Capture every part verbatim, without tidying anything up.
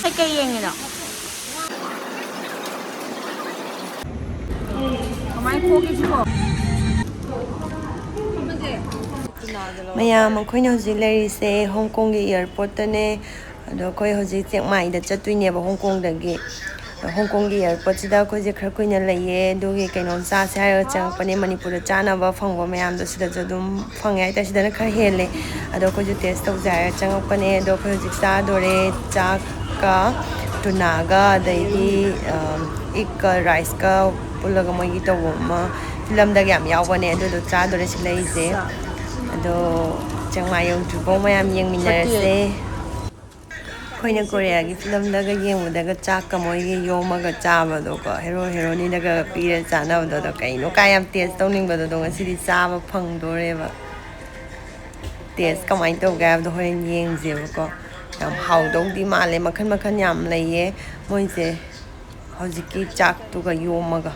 ꯀꯩꯀꯩ ꯌꯦꯡꯉꯤꯅꯣ? ꯀꯃꯥꯏꯅ ꯊꯣꯛꯀꯦ ꯁꯤꯕꯣ? ꯃꯌꯥꯝ, ꯑꯩꯈꯣꯏꯅ ꯍꯧꯖꯤꯛ ꯂꯩꯔꯤꯁꯦ ꯍꯣꯡ ꯀꯣꯡꯒꯤ ꯑꯦꯌꯥꯔꯄꯣꯔꯠꯇꯅꯦ꯫ ꯑꯗꯣ ꯑꯩꯈꯣꯏ ꯍꯧꯖꯤꯛ ꯆꯦꯛꯃꯥꯏꯗ ꯆꯠꯇꯣꯏꯅꯦꯕ ꯍꯣꯡ ꯀꯣꯡꯗꯒꯤ꯫ ꯍꯣꯡ ꯀꯣꯡꯒꯤ ꯑꯦꯌꯥꯔꯄꯣꯔꯠꯁꯤꯗ ꯑꯩꯈꯣꯏꯁꯦ ꯈꯔ ꯀꯨꯏꯅ ꯂꯩꯌꯦ, ꯑꯗꯨꯒꯤ ꯀꯩꯅꯣꯝ ꯆꯥꯁꯦ ꯍꯥꯏꯔꯒ ꯆꯪꯉꯛꯄꯅꯦ꯫ ꯃꯅꯤꯄꯨꯔꯗ ꯆꯥꯅꯕ ꯐꯪꯕ ꯃꯌꯥꯝꯗꯣ ꯁꯤꯗꯁꯨ ꯑꯗꯨꯝ ꯐꯪꯉꯦ ꯍꯥꯏꯇꯥꯔꯦ, ꯁꯤꯗꯅ ꯈꯔ ꯍꯦꯜꯂꯦ꯫ ꯑꯗꯣ ꯑꯩꯈꯣꯏꯁꯨ ꯇꯦꯁ ꯇꯧꯖꯦ ꯍꯥꯏꯔꯒ ꯆꯪꯉꯛꯄꯅꯦ꯫ ꯑꯗꯣ ꯑꯩꯈꯣꯏ ꯍꯧꯖꯤꯛ ꯆꯥꯗꯣꯔꯦ, ꯆꯥꯛꯀ ꯇꯨꯅꯥꯒ, ꯑꯗꯩꯗꯤ ꯏꯛꯀ ꯔꯥꯏꯁꯀ ꯄꯨꯜꯂꯒ ꯃꯣꯏꯒꯤ ꯇꯧꯕ ꯑꯃ ꯐꯤꯂꯝꯗꯒ ꯌꯥꯝ ꯌꯥꯎꯕꯅꯦ꯫ ꯑꯗꯨꯗꯣ ꯆꯥꯗꯣꯔꯦ ꯁꯤ ꯂꯩꯔꯤꯁꯦ꯫ ꯑꯗꯣ ꯆꯦꯡꯃꯥꯏ ꯌꯧꯗ꯭ꯔꯤꯐꯥꯎ ꯃꯌꯥꯝ ꯌꯦꯡꯃꯤꯟꯅꯔꯁꯦ꯫ ꯑꯩꯈꯣꯏꯅ ꯀꯣꯔꯤꯌꯥꯒꯤ ꯐꯤꯂꯝꯗꯒ ꯌꯦꯡꯕꯗꯒ ꯆꯥꯛꯀ ꯃꯣꯏꯒꯤ ꯌꯣꯝꯃꯒ ꯆꯥꯕꯗꯣꯀꯣ, ꯍꯦꯔꯣ ꯍꯦꯔꯣꯅꯤꯗꯒ ꯄꯤꯔ ꯆꯥꯅꯕꯗꯣ, ꯑꯗꯣ ꯀꯩꯅꯣ ꯀꯥꯏ ꯌꯥꯝ ꯇꯦꯁ ꯇꯧꯅꯤꯡꯕꯗꯣ, ꯑꯗꯣ ꯉꯁꯤꯗꯤ ꯆꯥꯕ ꯐꯪꯗꯣꯔꯦꯕ꯫ ꯇꯦꯁ ꯀꯃꯥꯏꯅ ꯇꯧꯒꯦ ꯍꯥꯏꯕꯗꯣ ꯍꯣꯔꯦꯟ ꯌꯦꯡꯁꯦꯕꯀꯣ꯫ ꯌꯥꯝ ꯍꯥꯎꯗꯧꯗꯤ ꯃꯥꯜꯂꯦ, ꯃꯈꯟ ꯃꯈꯟ ꯌꯥꯝ ꯂꯩꯌꯦ ꯃꯣꯏꯁꯦ꯫ ꯍꯧꯖꯤꯛꯀꯤ ꯆꯥꯛꯇꯨꯒ ꯌꯣꯝꯃꯒ꯫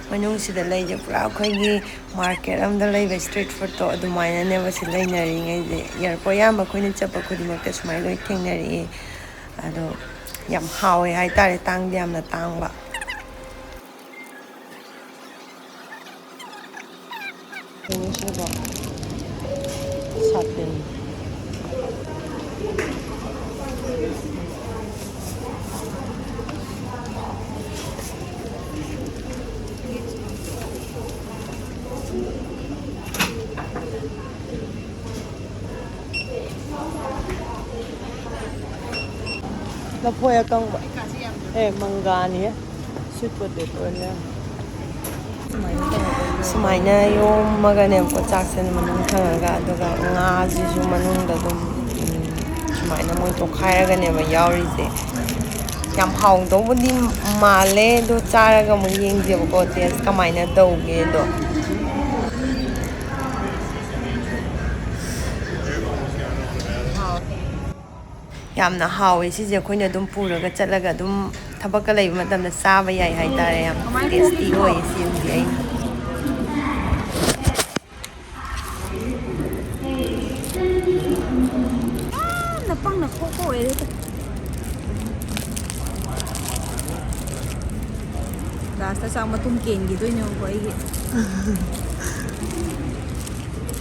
ꯃꯅꯨꯡꯁꯤꯗ ꯂꯩꯁꯦ ꯄꯨꯔꯥ ꯑꯩꯈꯣꯏꯒꯤ ꯃꯥꯔꯀꯦꯠ ꯑꯝꯗ ꯂꯩꯕ ꯏꯁꯇ꯭ꯔꯤꯠ ꯐꯨꯗꯇꯣ ꯑꯗꯨꯃꯥꯏꯅꯅꯦꯕ ꯁꯤ ꯂꯩꯅꯔꯤꯉꯩꯁꯦ꯫ ꯑꯦꯌꯥꯔꯄꯣꯔꯠ ꯑꯌꯥꯝꯕ ꯑꯩꯈꯣꯏꯅ ꯆꯠꯄ ꯈꯨꯗꯤꯡꯃꯛꯇ ꯁꯨꯃꯥꯏꯅ ꯂꯣꯏ ꯊꯦꯡꯅꯔꯛꯑꯦ꯫ ꯑꯗꯣ ꯌꯥꯝ ꯍꯥꯎꯋꯦ ꯍꯥꯏꯇꯥꯔꯦ, ꯇꯥꯡꯗꯤ ꯌꯥꯝꯅ ꯇꯥꯡꯕ꯫ ꯀꯩꯅꯣꯁꯤꯕꯣ? ꯁꯥꯇꯤꯟ꯫ ꯂꯐꯣꯏ ꯑꯀꯪꯕ꯫ ꯑꯦ, ꯃꯪꯒꯥꯅꯤ꯫ ꯁ꯭ꯋꯤꯠ ꯄꯣꯇꯦꯇꯣꯅꯦ꯫ ꯁꯨꯃꯥꯏꯅ ꯌꯣꯝꯃꯒꯅꯦꯕꯀꯣ, ꯆꯥꯛꯁꯦ ꯃꯅꯨꯡ ꯊꯝꯃꯒ, ꯑꯗꯨꯒ ꯉꯥꯁꯤꯁꯨ ꯃꯅꯨꯡꯗ ꯑꯗꯨꯝ, ꯎꯝ, ꯁꯨꯃꯥꯏꯅ ꯃꯣꯏ ꯇꯣꯈꯥꯏꯔꯒꯅꯦꯕ ꯌꯥꯎꯔꯤꯁꯦ꯫ ꯌꯥꯝ ꯍꯥꯎꯗꯧꯕꯗꯤ ꯃꯥꯜꯂꯦ, ꯑꯗꯣ ꯆꯥꯔꯒ ꯑꯃꯨꯛ ꯌꯦꯡꯁꯦꯕꯀꯣ, ꯇꯦꯁ ꯀꯃꯥꯏꯅ ꯇꯧꯒꯦꯗꯣ꯫ ꯌꯥꯝꯅ ꯍꯥꯎꯋꯦ ꯁꯤꯁꯦ꯫ ꯑꯩꯈꯣꯏꯅ ꯑꯗꯨꯝ ꯄꯨꯔꯒ ꯆꯠꯂꯒ ꯑꯗꯨꯝ ꯊꯕꯛꯀ ꯂꯩꯕ ꯃꯇꯝꯗ ꯆꯥꯕ ꯌꯥꯏ ꯍꯥꯏꯇꯥꯔꯦ꯫ ꯌꯥꯝ ꯇꯦꯁꯇꯤ ꯑꯣꯏꯌꯦ ꯁꯤꯃꯗꯤ꯫ ꯑꯩꯅ ꯌꯥꯝꯅ ꯄꯪꯅ ꯈꯣꯛꯄ ꯑꯣꯏꯔꯦꯗ꯫ ꯂꯥꯁꯇ ꯆꯥꯛ ꯃꯇꯨꯝ ꯀꯦꯟꯈꯤꯗꯣꯏꯅꯦꯕꯀꯣ ꯑꯩꯒꯤ꯫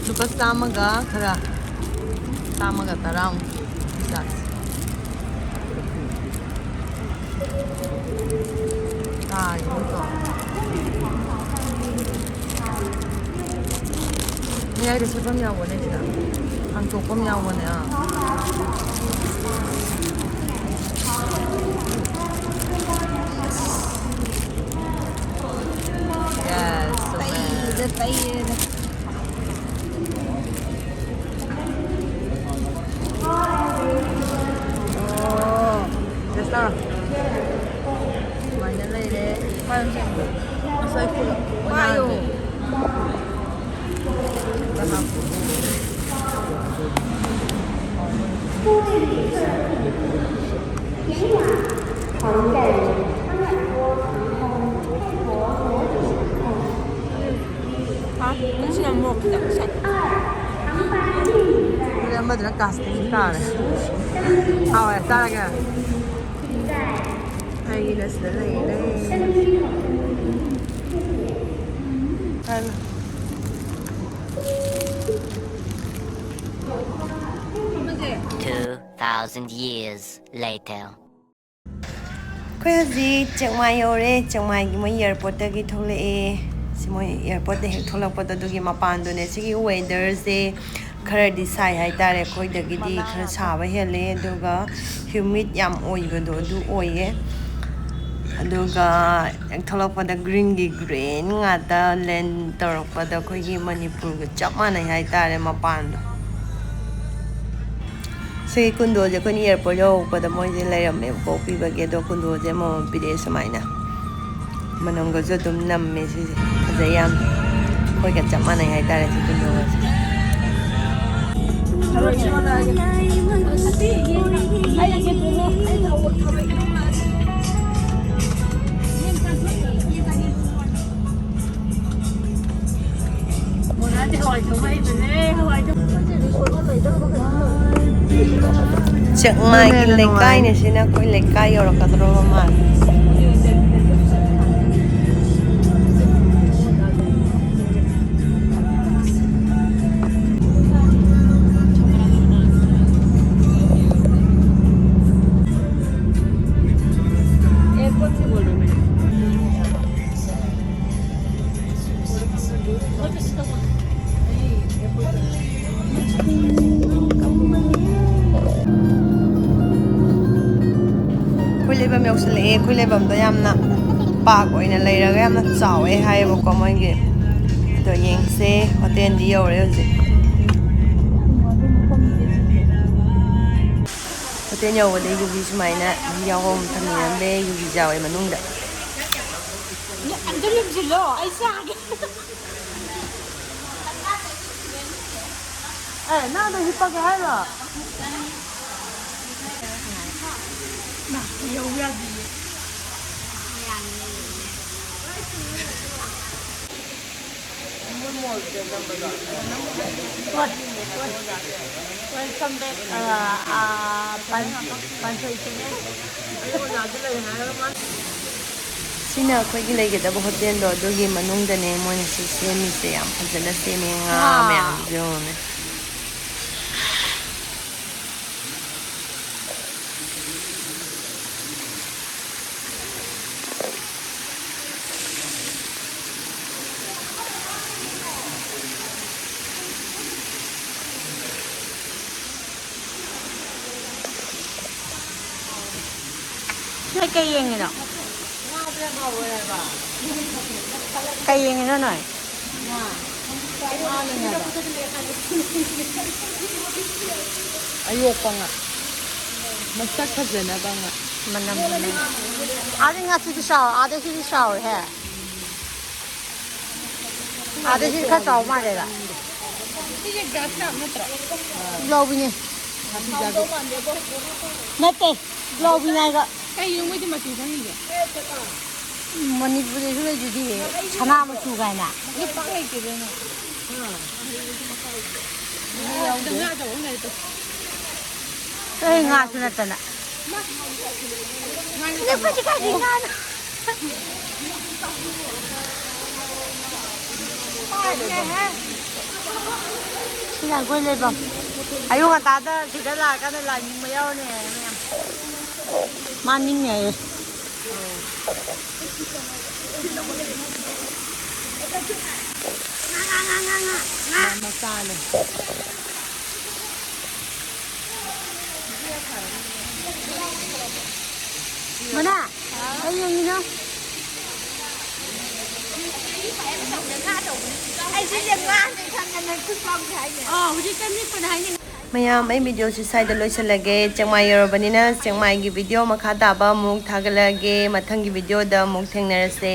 ꯂꯨꯄꯥ ꯆꯥꯝꯃꯒ ꯈꯔ, ꯆꯥꯝꯃꯒ ꯇꯔꯥꯃꯨꯛ ꯆꯥꯁꯤ꯫ ꯇꯥꯔꯤꯕ ꯅꯠꯇ꯭ꯔꯣ? ꯃꯌꯥꯏꯗ ꯁꯦꯠꯐꯝ ꯌꯥꯎꯕꯅꯦ ꯁꯤꯗ꯫ ꯍꯥꯡꯇꯣꯛꯐꯝ ꯌꯥꯎꯕꯅꯦ꯫ ꯑꯥ꯫ Yes, ꯆꯨꯝꯃꯦ꯫ ꯇꯩꯔꯦꯗ, ꯇꯩꯔꯦꯗ꯫ ꯑꯣ꯫ ꯁꯨꯃꯥꯏꯅ ꯂꯩꯔꯦ꯫ ꯉꯁꯥꯏ ꯄꯨꯂꯞ ꯄꯥꯏꯌꯣ꯫ ꯍꯥ? ꯉꯁꯤ ꯌꯥꯝ ꯃꯣꯔꯣꯛ ꯈꯤꯇꯪ ꯁꯥꯏ꯫ ꯑꯗꯨꯗꯤ ꯑꯃꯗꯨꯅ ꯀꯥꯁꯇꯤꯡ ꯇꯥꯔꯦ꯫ ꯍꯥꯎꯋꯦ, ꯆꯥꯔꯒꯦ꯫ ꯑꯩꯒꯤꯅ ꯁꯤꯗ ꯂꯩꯔꯦ꯫ ꯍꯥꯏꯅ꯫ Two thousand years later. ꯑꯩꯈꯣꯏ ꯍꯧꯖꯤꯛ ꯆꯦꯛꯃꯥꯏ ꯌꯧꯔꯦ꯫ ꯆꯦꯛꯃꯥꯏꯒꯤ ꯃꯣꯏ ꯑꯦꯌꯥꯔꯄꯣꯔꯠꯇꯒꯤ ꯊꯣꯛꯂꯛꯑꯦ꯫ ꯁꯤ ꯃꯣꯏ ꯑꯦꯌꯥꯔꯄꯣꯔꯠꯇ ꯍꯦꯛ ꯊꯣꯛꯂꯛꯄꯗ ꯑꯗꯨꯒꯤ ꯃꯄꯥꯟꯗꯨꯅꯦ꯫ ꯁꯤꯒꯤ ꯋꯦꯗꯔꯁꯦ ꯈꯔꯗꯤ ꯁꯥꯏ ꯍꯥꯏꯇꯥꯔꯦ꯫ ꯑꯩꯈꯣꯏꯗꯒꯤꯗꯤ ꯈꯔ ꯁꯥꯕ ꯍꯦꯜꯂꯦ꯫ ꯑꯗꯨꯒ ꯍ꯭ꯌꯨꯃꯤꯠ ꯌꯥꯝ ꯑꯣꯏꯕꯗꯣ ꯑꯗꯨ ꯑꯣꯏꯌꯦ꯫ ꯑꯗꯨꯒ ꯍꯦꯛ ꯊꯣꯛꯂꯛꯄꯗ ꯒ꯭ꯔꯤꯟꯒꯤ ꯒ꯭ꯔꯤꯟ ꯉꯥꯛꯇ ꯂꯦꯟ ꯇꯧꯔꯛꯄꯗ ꯑꯩꯈꯣꯏꯒꯤ ꯃꯅꯤꯄꯨꯔꯒ ꯆꯞ ꯃꯥꯟꯅꯩ ꯍꯥꯏꯇꯥꯔꯦ ꯃꯄꯥꯟꯗꯣ꯫ ꯁꯤꯒꯤ ꯀꯨꯟꯗꯣꯁꯦ ꯑꯩꯈꯣꯏꯅ ꯑꯦꯌꯥꯔꯄꯣꯔꯠ ꯌꯧꯔꯛꯄꯗ ꯃꯣꯏꯁꯦ ꯂꯩꯔꯝꯃꯦꯕꯀꯣ ꯄꯤꯕꯒꯤ꯫ ꯑꯗꯣ ꯀꯨꯟꯗꯣꯁꯦ ꯑꯃꯃꯝ ꯄꯤꯔꯛꯑꯦ ꯁꯨꯃꯥꯏꯅ꯫ ꯃꯅꯝꯒꯁꯨ ꯑꯗꯨꯝ ꯅꯝꯃꯦ ꯁꯤꯁꯦ꯫ ꯐꯖꯩ ꯌꯥꯝ꯫ ꯑꯩꯈꯣꯏꯒ ꯆꯞ ꯃꯥꯟꯅꯩ ꯍꯥꯏꯇꯥꯔꯦ ꯁꯤ ꯀꯨꯟꯗꯣꯒꯁꯦ꯫ ꯆꯦꯛꯃꯥꯏꯒꯤ ꯂꯩꯀꯥꯏꯅꯦ ꯁꯤꯅ, ꯑꯩꯈꯣꯏ ꯂꯩꯀꯥꯏ ꯌꯧꯔꯛꯀꯗꯧꯔꯕ ꯃꯥꯜꯂꯦ꯫ ꯑꯩꯈꯣꯏ ꯂꯩꯐꯝ ꯌꯧꯁꯤꯜꯂꯛꯑꯦ꯫ ꯑꯩꯈꯣꯏ ꯂꯩꯐꯝꯗꯣ ꯌꯥꯝꯅ ꯄꯥꯛ ꯑꯣꯏꯅ ꯂꯩꯔꯒ ꯌꯥꯝꯅ ꯆꯥꯎꯋꯦ ꯍꯥꯏꯌꯦꯕꯀꯣ ꯃꯣꯏꯒꯤ꯫ ꯑꯗꯣ ꯌꯦꯡꯁꯦ, ꯍꯣꯇꯦꯜꯗꯤ ꯌꯧꯔꯦ ꯍꯧꯖꯤꯛ꯫ ꯍꯣꯇꯦꯜ ꯌꯧꯕꯗ ꯌꯨꯕꯤ ꯁꯨꯃꯥꯏꯅ ꯌꯥꯍꯣꯡ ꯊꯝꯕꯤꯔꯝꯃꯦ꯫ ꯌꯨꯕꯤ ꯌꯥꯎꯋꯦ ꯃꯅꯨꯡꯗ꯫ ꯑꯝꯇ ꯂꯨꯝꯁꯤꯜꯂꯣ, ꯑꯩ ꯆꯥꯒꯦ꯫ ꯑꯦ, ꯅꯪ ꯑꯗꯨꯝ ꯍꯤꯞꯄꯒꯦ ꯍꯥꯏꯔꯣ? ꯃꯥ, ꯌꯧ ꯌꯥꯗꯤꯌꯦ꯫ Welcome back, uh, uh, Pan-, Pansoi channel. ꯁꯤꯅ ꯑꯩꯈꯣꯏꯒꯤ ꯂꯩꯒꯗꯕ ꯍꯣꯇꯦꯜꯗꯣ, ꯑꯗꯨꯒꯤ ꯃꯅꯨꯡꯗꯅꯦ ꯃꯣꯏꯅ ꯁꯤ ꯁꯦꯝꯃꯤꯁꯦ꯫ ꯌꯥꯝ ꯐꯖꯅ ꯁꯦꯝꯃꯦ꯫ ꯉꯥ ꯃꯌꯥꯝꯁꯤꯁꯨ ꯌꯦꯡꯉꯨꯅꯦ꯫ ꯅꯣꯏ ꯀꯩ ꯌꯦꯡꯉꯤꯅꯣ? ꯀꯩ ꯌꯦꯡꯉꯤꯅꯣ ꯅꯣꯏ? ꯑꯌꯣꯛꯄ ꯉꯥ꯫ ꯃꯁꯛ ꯐꯖꯅꯕ ꯉꯥ꯫ ꯃꯅꯝ, ꯃꯅꯝ꯫ ꯑꯥꯗꯩ ꯉꯥꯁꯤꯗꯤ ꯆꯥꯎ-, ꯑꯥꯗꯩ ꯁꯤꯗꯤ ꯆꯥꯎꯋꯦꯍꯦ꯫ ꯑꯥꯗꯩ ꯁꯤꯗꯤ ꯈꯔ ꯆꯥꯎ ꯃꯥꯜꯂꯦꯕ꯫ ꯁꯤꯁꯦ grass carp ꯅꯠꯇ꯭ꯔꯣ? ꯂꯧꯕꯤꯅꯦ꯫ ꯅꯠꯇꯦ, ꯂꯥꯎꯕꯤ ꯉꯥꯏꯒ꯫ ꯀꯩꯅꯣ ꯃꯣꯏꯗꯤ ꯃꯆꯨ ꯁꯪꯉꯤꯁꯦ? ꯃꯅꯤꯄꯨꯔꯗꯁꯨ ꯂꯩꯗꯨꯗꯤ ꯁꯅꯥ ꯃꯆꯨ ꯀꯥꯏꯅ꯫ ꯑꯗꯨ ꯄꯥꯛ ꯂꯩꯇꯦꯗꯅ꯫ ꯉꯥ ꯑꯆꯧꯕ ꯑꯃ ꯂꯩꯔꯦ ꯇꯨ꯫ ꯑꯩ ꯉꯥꯁꯨ ꯅꯠꯇꯅ꯫ ꯉꯥ ꯅꯠꯇꯕ꯭ꯔꯣ? ꯅꯈꯣꯏꯗꯤ ꯀꯥꯏꯗꯩ ꯉꯥꯅꯣ? ꯁꯤ ꯂꯥꯡꯒꯣꯏ ꯂꯩꯐꯝ꯫ ꯑꯌꯨꯛ ꯉꯟꯇꯥꯗ ꯁꯤꯗ ꯂꯥꯛꯑꯀꯥꯟꯗ ꯂꯥꯏ ꯅꯤꯡꯕ ꯌꯥꯎꯔꯅꯤ ꯍꯥꯏꯌꯦ ꯃꯌꯥꯝ꯫ ꯃꯥ ꯅꯤꯡꯉꯦ ꯍꯥꯏꯌꯦ꯫ ꯃꯆꯥꯅꯦ꯫ ꯃꯅꯥ, ꯀꯩ ꯌꯦꯡꯉꯤꯅꯣ? ꯑꯩꯁꯦ ꯉꯥꯅꯦ ꯈꯪꯉꯦ, ꯅꯪ ꯈꯨꯠ ꯄꯥꯛꯁꯦ ꯍꯥꯏꯅꯦ꯫ ꯑꯥ, ꯍꯧꯖꯤꯛ ꯆꯅꯤꯄꯨꯔ ꯍꯥꯏꯅꯦ꯫ ꯃꯌꯥꯝ, ꯑꯩ ꯚꯤꯗꯤꯑꯣꯁꯤ ꯁ꯭ꯋꯥꯏꯗ ꯂꯣꯏꯁꯤꯜꯂꯒꯦ꯫ ꯆꯦꯡꯃꯥꯏ ꯌꯧꯔꯕꯅꯤꯅ ꯆꯦꯡꯃꯥꯏꯒꯤ ꯚꯤꯗꯤꯑꯣ ꯃꯈꯥ ꯇꯥꯕ ꯑꯃꯨꯛ ꯊꯥꯒꯠꯂꯛꯑꯒꯦ꯫ ꯃꯊꯪꯒꯤ ꯚꯤꯗꯤꯑꯣꯗ ꯑꯃꯨꯛ ꯊꯦꯡꯅꯔꯁꯦ꯫